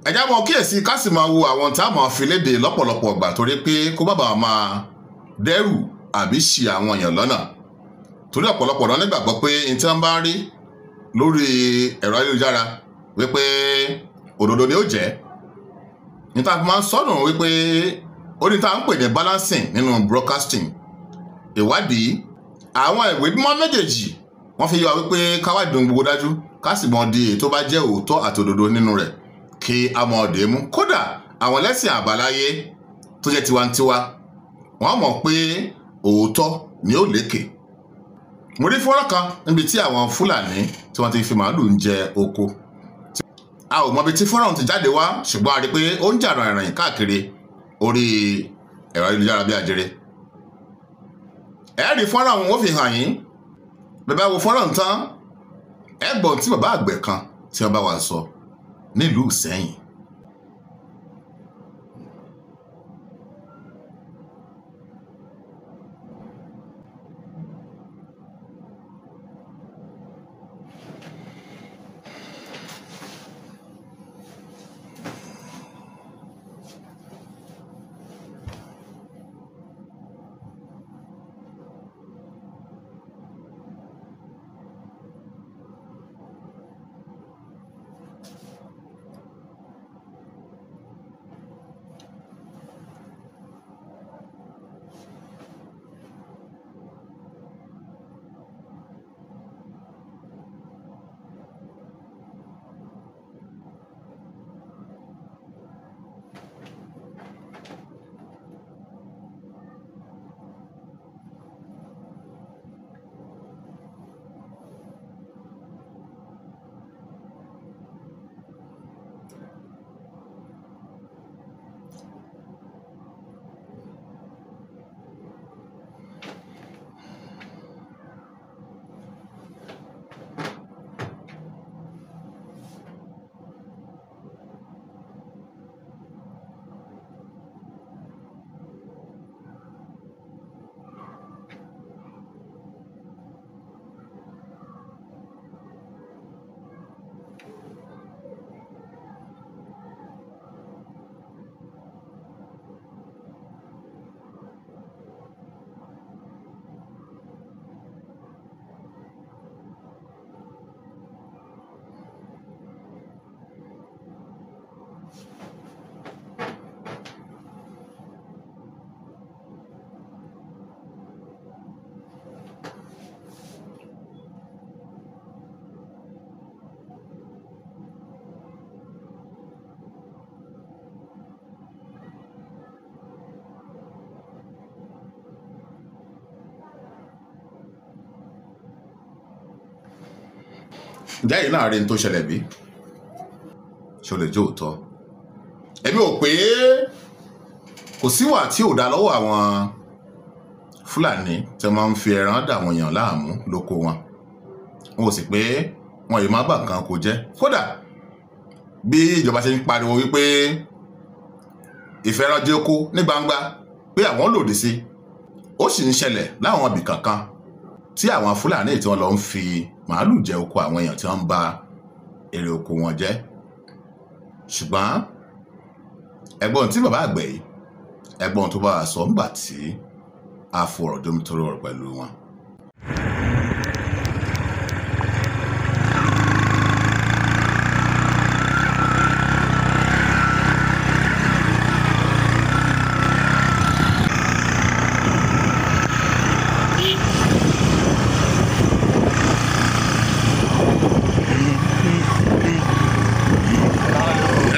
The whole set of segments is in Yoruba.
Ẹ̀já mọ kíyèsí ká sì máa wo àwọn tá a máa fi léde lọ́pọ̀lọpọ̀ ọgbà torí pé kó bàbá máa dẹ́rù àbí ṣì àwọn èèyàn lọ́nà. Torí ọ̀pọ̀lọpọ̀ náà nígbàgbọ́ pé n tí wọ́n bá ń rí lórí ẹ̀rọ ayélujára wípé òdodo ni ó jẹ́. Níta fi máa ń sọnù wípé ó ní tá à ń pè ní balancing nínú broadcasting. Ìwádìí àwọn ìwé mímọ́ méjèèjì wọ́n fi yé wa wípé káwádìí ohun gbogbo dájú ká sì mọ di èyí tó bá jẹ́ òótọ́ àti òdodo nínú rẹ̀ kí a mọ̀ ọ̀dẹ̀ mú. Kódà àwọn ẹlẹ́sìn àbáláyé tó jẹ́ tiwantiwa wọ́n mọ̀ pé òótọ́ ni ó lékè. Mo rí fọ́nrán kan níbi tí àwọn Fúlàní tí wọ́n ti fi màálù ń jẹ oko. A ò mọ ibi tí fọ́nrán ti jáde wá, ṣùgbọ́n a rí i pé ó ń jà ràìnràìn káàkiri orí ẹ̀rọ ayélujára bí ajere. Ẹ rí fọ́nrán òun ó fi hàn yín. Bẹ́ẹ̀ bá wo fọ́nrán tán, ẹ gbọ́ tí bàbá àgbẹ̀ kan tí wọ́n bá wa sọ nílùú Ìsẹ́yìn. Ǹjẹ́ yìí náà rí n tó ṣẹlẹ̀ bí? Ṣé o lè jó òótọ́? Èmi ò pé kò síwà tí ò dá lọ́wọ́ àwọn Fúlàní tí wọ́n máa ń fi ẹran dà wọ́n èèyàn láàmú lóko wọn. Wọn ò sì pé wọn yìí máa bà nǹkan kò jẹ́. Kódà bí ìjọba ṣe ń pariwo wípé ìfẹ́rànjẹ oko ní gbangba pé àwọn lòdì sí, ó sì ń ṣẹlẹ̀ láwọn ibì kankan tí àwọn Fúlàní tí wọ́n lọ ń fi màálù jẹ oko àwọn èèyàn tí wọ́n ń ba èrè oko wọn jẹ́. Ṣùgbọ́n ẹ̀gbọ́n tí bàbá àgbẹ̀ yìí, ẹ̀gbọ́n tó bá a sọ ńgbà tí a fọ̀rọ̀ jomitoro ọ̀rọ̀ pẹ̀lú wọn.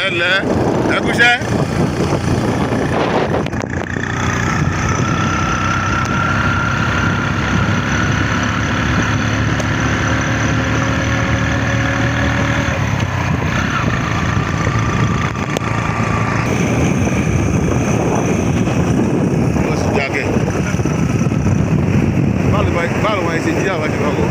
Ẹ ẹ kúṣẹ́. Ó sì jákè. Báwo ni wọ́n ṣe jí àwọn ṣe fọ́kọ̀?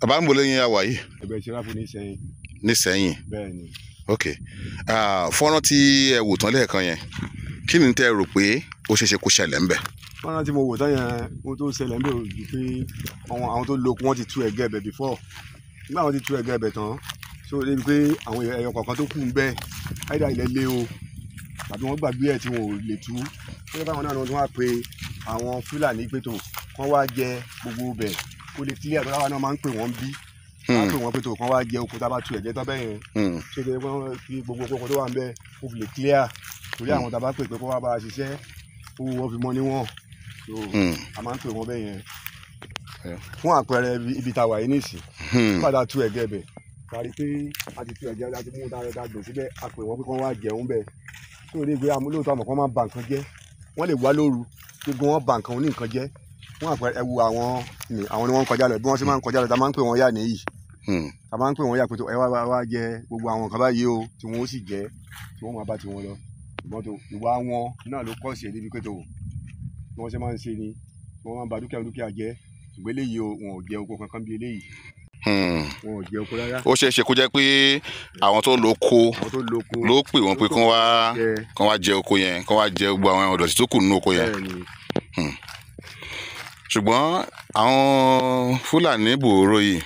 Bàbá ń bolé yín àwà yìí. Ẹgbẹ́ Sẹ́ráfù nísẹ̀yìn. Nísẹ̀yìn. Bẹ́ẹ̀ ni. Ok, fọ́nrán tí ẹ wò tán lẹ́ẹ̀kan yẹn, kí ni tẹ́ ẹ rò pé ó ṣeé ṣe kó ṣẹlẹ̀ ńbẹ̀? Fọ́nrán tí mo wò tán yẹn, ohun tó ṣẹlẹ̀ ńbẹ̀ ò ju pé àwọn tó lóko wọ́n ti tú ẹ̀gẹ́ ẹ̀bẹ̀ before. Nígbà wọ́n ti tú ẹ̀gẹ́ ẹ̀bẹ̀ tán, so débi pé àwọn ẹyọ kọ̀ọ̀kan tó kù ń bẹ, àìdá ilẹ̀ lé o tàbí wọ́n gbàgbé ẹ̀ tí wọn ò lè tú. Ó yẹ káwọn náà ni wọ́n tún wá pe àwọn Fúlàní pé tó kán wá jẹ gbogbo ibẹ̀ kó lè clear, tó láwa náà máa ń pè wọ́n bí. Máa ń pè wọ́n pé tó kán wá jẹ oko tá a bá tú ẹ̀gẹ́ tán bẹ́ẹ̀ yẹn. Ṣé kí wọ́n fi gbogbo oko tó wà ń bẹ kó fi lè clear, torí àwọn tá a bá pè pé kó wá bá a ṣiṣẹ́, owó wọn fi mọ níwọ̀n. So a máa ń pè wọ́n bẹ́ẹ̀ yẹn. Fún àpẹẹrẹ ibi tá a wà yìí nísìn, nígbà tá a tú ẹ̀gẹ́ bẹ̀, ká rí pé a ti tú ẹ̀gẹ́, a ti mú ta ta gbìn síbẹ̀, a pè wọ́n pé kán wá jẹun bẹ́ẹ̀. Tó ní pé lóòótọ́ àmọ́ kán máa ba nǹkan jẹ́, wọ́n lè wá lóru gbogbo wọn ba nǹkan oní nǹkan jẹ́. Fún àpẹẹrẹ ẹ wo àwọn ni àwọn ni wọ́n ń kọjá lọ, bí wọ́n ṣe máa ń kọjá lọ, tá a máa ń pè wọ́n yà níyì. Tá a máa ń pè wọ́n yà pé tó ẹ wá wá jẹ gbogbo àwọn nǹkan báyìí o, tí wọ́n ó sì jẹ, tí wọ́n máa bá tiwọn lọ. Ṣùgbọ́n tó ìwà wọn náà ló kọ́ sí ẹ̀ débi pé tó bí wọ́n ṣe máa ń ṣe ni wọ́n máa ń ba dúkìá dúkìá jẹ́. Ṣùgbọ́n eléyìí o, wọn ò jẹ oko kankan bí eléyìí. Wọn ò jẹ oko rárá. Ó ṣeé ṣe kó jẹ́ pé àwọn tó lóko ló pè wọ́n pé kán wá jẹ oko yẹn, kán wá jẹ gbogbo àwọn ọ̀dọ̀tí tó kù nínú oko yẹn. Ṣùgbọ́n àwọn Fúlàní bòóró yìí,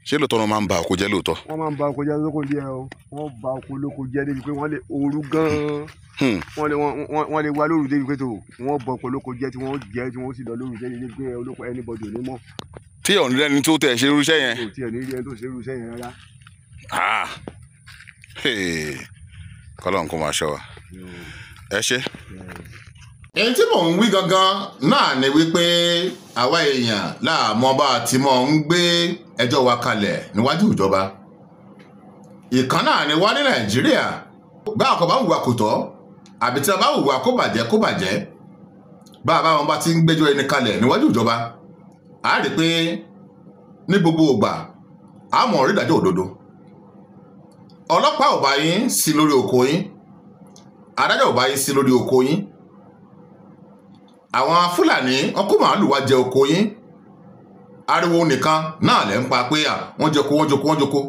ṣé lóòótọ́ wọn máa ń ba oko jẹ́ lóòótọ́? Wọ́n máa ń ba oko jẹ́ lóko díẹ̀ o. Wọ́n ba oko lóko jẹ́ débi pé wọ́n lè ooru gan-an. Wọ́n lè wá lóru débi pé tó wọ́n ba oko lóko jẹ́ tí wọ́n jẹ́ tí wọ́n sì lọ lóru jẹ́ débi pé olóko anybody ò ní mọ̀. Tí ọ̀n lẹ́ni tó tẹ̀ ṣe irúṣẹ́ yẹn. Kò tiẹ̀ ní rí ẹni tó ṣe irúṣẹ́ yẹn rárá. Kọ́lọ́n kó máa ṣọ́ wa. Ẹ ṣé. Èyí tí mò ń wí gangan náà ni wípé àwa èèyàn láàmọ́ bá a ti mọ̀ ń gbé ẹjọ́ wa kalẹ̀ níwájú ìjọba. Ìkan náà ni wá ní Nàìjíríà. Bá àkọ́ bá hùwà kò tọ́ àbí tí a bá hùwà kó bàjẹ́ kó bàjẹ́, bá a bá wọn bá ti ń gbẹ́jọ́ ẹni kalẹ̀ níwájú ìjọba, a rí pé ní gbogbo ìgbà a mọ̀ rí ìdájọ́ òdodo. Ọlọ́pàá ò bá yín sí lórí oko yín, adájọ́ ò bá yín sí lórí oko yín, àwọn Fúlàní wọn kó màálù wá jẹ oko yín, ariwo nìkan náà lẹ́ ń pa pé à wọ́n jẹ oko wọ́n jẹ oko wọ́n jẹ oko.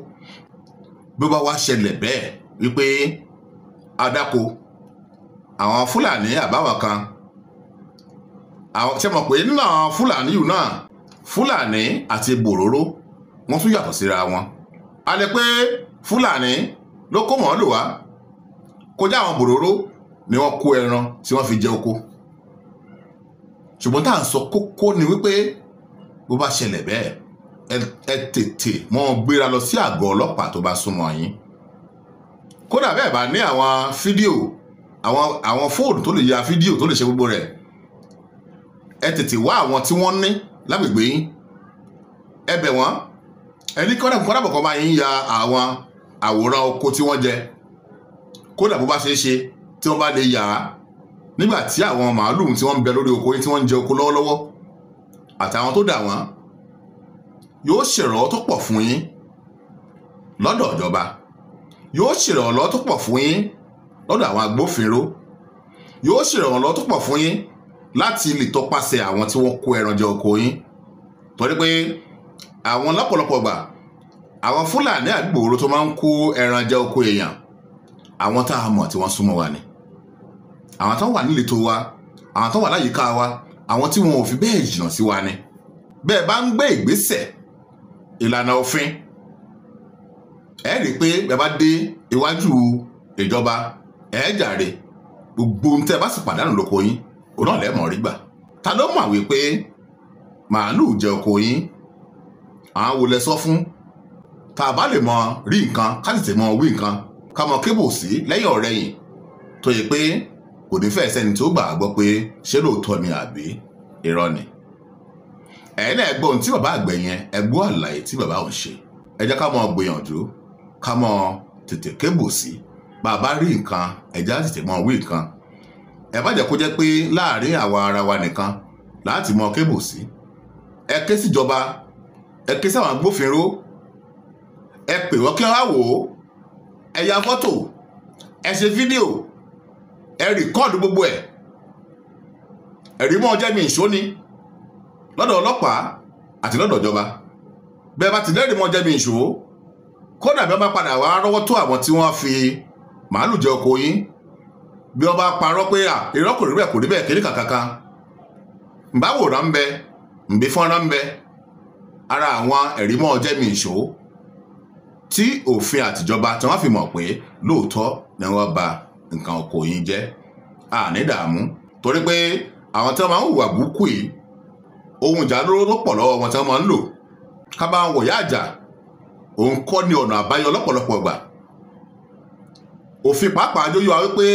Bí ó bá wá ṣẹlẹ̀ bẹ́ẹ̀ wípé adáko àwọn Fúlàní àbáwọn kan, àwọn ṣe mọ̀ pé nínú àwọn Fúlàní yìí náà, Fúlàní àti bòróró wọ́n tún yàtọ̀ síra wọn. A lè pé Fúlàní ló kó màálù wá, kọjá àwọn bòróró ni wọ́n kó ẹran tí wọ́n fi jẹ oko. Ṣùgbọ́n tá à ń sọ kókó ni wípé bó bá ṣẹlẹ̀ bẹ́ẹ̀, ẹ tètè mọ́ gbéra lọ sí àgọ́ ọlọ́pàá tó bá súnmọ́ yín. Kódà bẹ́ẹ̀ bá ní àwọn fídíò, àwọn fóònù tó lè ya fídíò tó lè ṣe gbogbo rẹ̀, ẹ tètè wá àwọn tí wọ́n ní lágbègbè yín, ẹ bẹ̀ wọ́n, ẹ ní kọ́dà bọ̀ kọ́ bá yín ya àwọn àwòrán oko tí wọ́n jẹ. Kódà bó bá ṣe é ṣe tí wọ́n bá lè yà á nígbà tí àwọn màálùú tí wọ́n ń bẹ lórí oko yín tí wọ́n ń jẹ oko lọ́wọ́lọ́wọ́ àtàwọn tó dà wọ́n, yóò ṣèrànwọ́ tó pọ̀ fún yín lọ́dọ̀ ìjọba, yóò ṣèrànwọ́ tó pọ̀ fún yín lọ́dọ̀ àwọn agbófinró, yóò ṣèrànwọ́ tó pọ̀ fún yín láti lè tọpasẹ̀ àwọn tí wọ́n kó ẹran jẹ oko yín. Torí pé àwọn lọ́pọ̀lọpọ̀ gbà àwọn Fúlàní àgbòrò tó máa ń kó ẹran jẹ oko èèyàn, àwọn tá a mọ̀ tí wọ́n súnmọ́ wa ni, àwọn tó wà níletò wa, àwọn tó wà láyìíká wa, àwọn tí wọn ò fi bẹ́ẹ̀ jìnnà sí wa ni. Bẹ́ẹ̀ bá ń gbé ìgbésẹ̀ ìlànà òfin, ẹ rí i pé bẹ́ẹ̀ bá dé iwájú ìjọba, ẹ jàre gbogbo ohun tẹ́ ẹ bá sì pàdánù lóko yín, òun náà lẹ́ẹ̀mọ̀ rí gbà. Ta ló mọ̀ wípé màálù jẹ oko yín? Àwọn wo lẹ sọ fún? Tá a bá lè mọ rí nǹkan, ká tètè mọ wí nǹkan, ká mọ kébò sí lẹ́yìn ọ̀rẹ̀yìn, tó yẹ pé kò ní fẹ́ sẹ́ni tó gbà á gbọ́ pé ṣé lóòótọ́ ni àbí irọ́ ni. Ẹ̀yin náà ẹ gbọ́ ohun tí bàbá àgbẹ̀ yẹn, ẹ gbọ́ àlàyé tí bàbá òun ṣe. Ẹ jẹ́ ká mọ gbìyànjú, ká mọ tètè kébò sí. Bàbá rí nǹkan, ẹ jẹ́ á tètè mọ wí nǹkan. Ẹ má jẹ́ kó jẹ́ pé láàárín àwa ara wa nìkan láti mọ kébò sí. Ẹ ké síjọba, ẹ ké sáwọn agbófinró, ẹ pè wọ́n kí wọ́n wá wò ó, ẹ ya fọ́tò, ẹ ṣe fídíò, ẹ rìkọ́ọ̀dù gbogbo ẹ̀. Ẹ̀rí mọ́ ọjọ́ mi ìṣó ni lọ́dọ̀ ọlọ́pàá àti lọ́dọ̀ ìjọba. Bẹ́ẹ̀ bá ti lẹ́rìí mọ́ jẹ́mi ìṣó, kódà bí wọ́n bá padà wá rọ́wọ́ tó àwọn tí wọ́n fi màálù jẹ oko yín, bí wọ́n bá parọ́ pé à irọ́ kò rí bẹ́ẹ̀ kò rí bẹ́ẹ̀ kiri kàkàkà, ǹbáwòrán ń bẹ, ǹbí fọ́nrán ń bẹ, ara àwọn ẹ̀rí mọ́ jẹ́mi ìṣó tí òfin àtijọba tí wọ́n fi mọ̀ pé lóòótọ́ ni wọ́n ba nǹkan oko yín jẹ́. Àní dààmú, torí pé àwọn tí wọ́n máa ń hùwà burúkú yìí, ohun ìjà olóró tó pọ̀ lọ́wọ́ wọn tí wọ́n máa ń lò ká bá wọn wọ̀yá àjà, òun kọ́ ni ọ̀nà àbáyọ lọ́pọ̀lọpọ̀ ìgbà. Òfin pàápàá jó yé wa wípé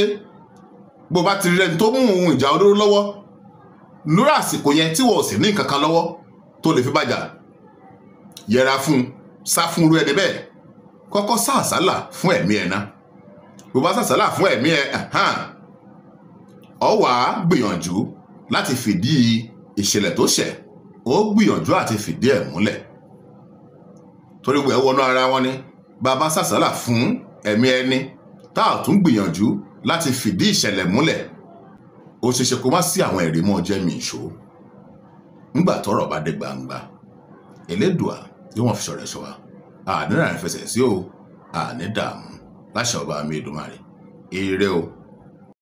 bó bá ti rí ẹni tó mú ohun ìjà olóró lọ́wọ́ lórí àsìkò yẹn tí wọ́n ò sì ní nǹkan kan lọ́wọ́ tó lè fi bàjá, yẹra fún un, sá fún irú ẹni bẹ́ẹ̀, kọ́kọ́ sá àsálà fún ẹ̀mí ẹ̀ ná. Bó bá sá àsálà fún ẹ̀mí ẹ̀, ọ wà á gbìyànjú láti fìdí ìṣẹ̀lẹ̀ tó ṣẹ̀, ó gbìyànjú àti fìdí ẹ̀ múlẹ̀, torí wẹ̀ wọnú ara wọn ni. Bàbá sàsálà fún ẹ̀mí ẹni tá a tún gbìyànjú láti fìdí ìṣẹ̀lẹ̀ múlẹ̀, ó ṣeéṣe kó má sí àwọn ẹ̀rí mọ́ jẹ́mi ìṣó nígbà tọ́rọ̀ bá dé gbangba. Elédùà tí wọ́n fi ṣọ̀rẹ́ ṣọ wa, àní ràn fẹsẹ̀ sí o, àní dààmú láṣẹ ọba mi Èdùmàrè. Ire o.